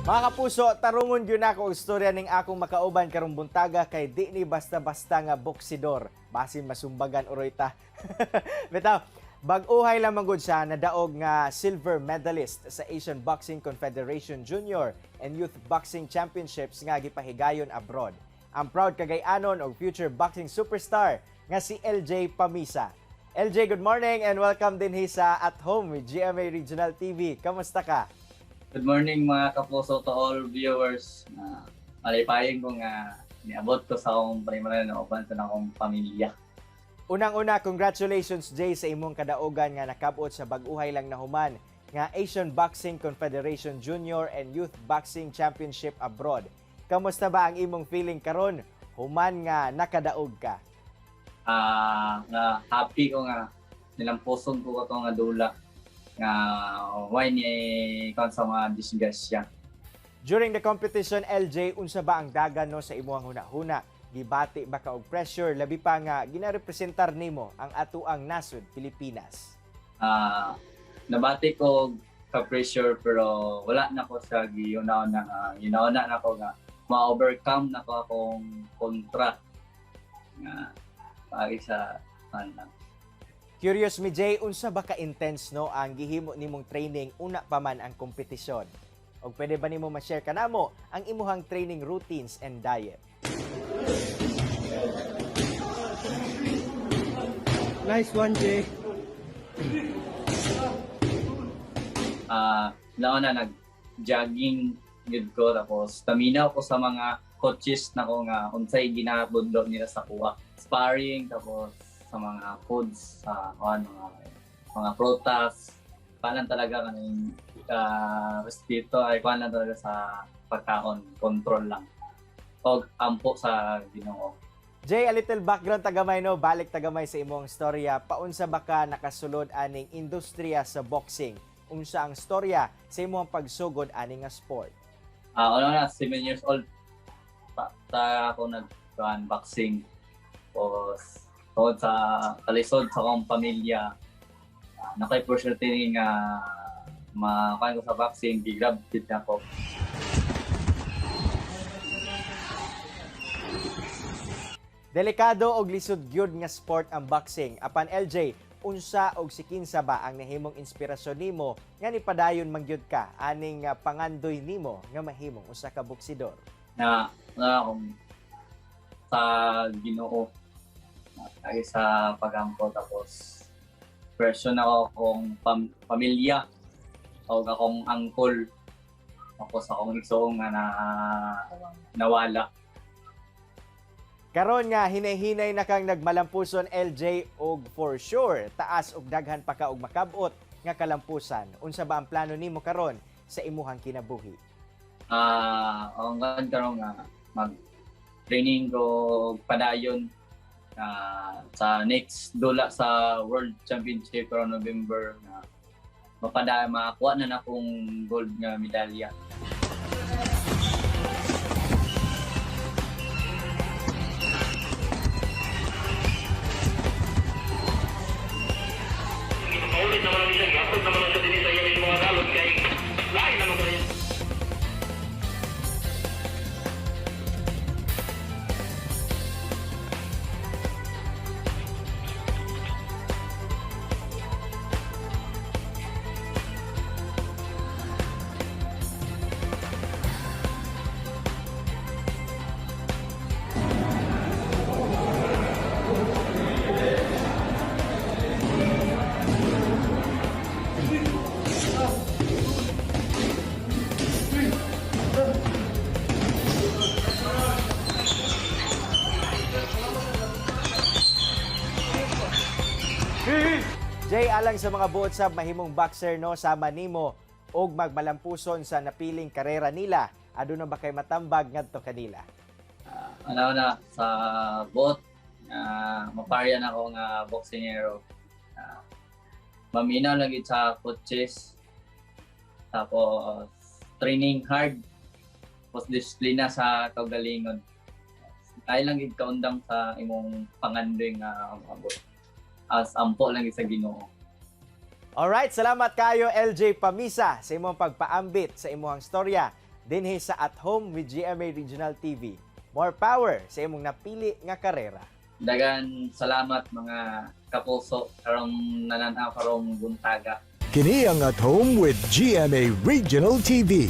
Mga kapuso, tarungon gyud nako og istorya ning akong makauban karong buntaga kay di ni basta-basta nga boksidor. Basin masumbagan uroy ta. Bitaw, bag-uhay lamang gud siya nadaog nga silver medalist sa Asian Boxing Confederation Junior and Youth Boxing Championships nga gipahigayon abroad. Ang proud Cagayanon og future boxing superstar nga si LJ Pamisa. LJ, good morning and welcome dinhi sa At Home with GMA Regional TV. Kamusta ka? Good morning, mga kapuso, to all viewers. Malipayon ko nga niabot ko sa akong panimalay na uban sa akong pamilya. Unang-una, congratulations, Jay, sa imong kadaogan nga nakabot sa bag-uhay lang nahuman nga Asian Boxing Confederation Junior and Youth Boxing Championship abroad. Kamusta ba ang imong feeling karon human nga nakadaog ka? Nga happy ko nga nilampuson ko ato nga dula nga why ni kon sa mga disgrasya. During the competition, LJ, unsa ba ang dagan no sa imong huna-huna? Gibati ba ka og pressure labi pa nga ginarepresentar nimo ang atuang nasod, Pilipinas? Nabati ko ka pressure pero wala na ko sa giyunaw na nga ginauna na ko nga ma-overcome na ko akong kontra nga paagi sa ano. Curious mi, Jay, unsa ba ka-intense no ang gihimo nimong training una pa man ang kompetisyon? Og pwede ba nimo ma-share kanamo ang imuhang training routines and diet? Nice one, Jay. Nauna nag-jogging gyud ko, tapos taminaw ko sa mga coaches na ko nga unsay ginabudlo nila sa kuha. Sparring, tapos sa mga foods, sa kuan, mga prutas. Kuan talaga kaning respeto ay kuan lang talaga sa pagkaon, control lang. Og ampo sa Ginoo. Jay, a little background tagamay no, balik tagamay sa imong storya. Paunsa ba ka nakasulod aning industriya sa boxing? Unsa ang storya sa imong pagsugod ani nga sport? Una na, 7 years old pa, ta ako nag kuan, boxing. Tapos, tungod sa kalisod sa akong pamilya, nakay opportunity nga makuan ko sa boxing, gigrab gid nako. Delikado og lisod gyud nga sport ang boxing. Apan LJ, unsa og si kinsa ba ang nahimong inspirasyon nimo nga nipadayon man gyud ka aning pangandoy nimo nga mahimong usa ka boksidor? Na na akong sa Ginoo ay sa pagampo, tapos pressure na ako akong pamilya o akong uncle, tapos akong igsoong nga na nawala. Karon nga hinay-hinay na kang nagmalampuson, LJ, og for sure taas og daghan pa ka og makabot nga kalampusan. Unsa ba ang plano nimo karon sa imuhang kinabuhi? Ang kan karon nga mag training ko padayon sa next dula sa World Championship karon November nga mapada makakuha na akong gold nga medalya. Paulit naman ang siya, gapot naman ang siya din sa iyang mga dalot kay lain naman kayo. Jay, alang sa mga buot sab mahimong boxer no sama nimo og magmalampuson sa napiling karera nila, aduna ba kay matambag ngadto kanila? Ano na sa buot maparyan ako nga boksingero. Maminaw lang gid sa coaches. Tapos training hard. Tapos disiplina sa kaugalingon. Ay lang gid kaundang sa imong pangandoy nga maabot. As ampo lang gid sa Ginoo. Alright, salamat kayo, LJ Pamisa, sa imong pagpaambit sa imong storya Dinhi sa At Home with GMA Regional TV. More power sa imong napili nga karera. Dagan salamat, mga kapuso, karong nananaw karong buntaga. Kini ang At Home with GMA Regional TV.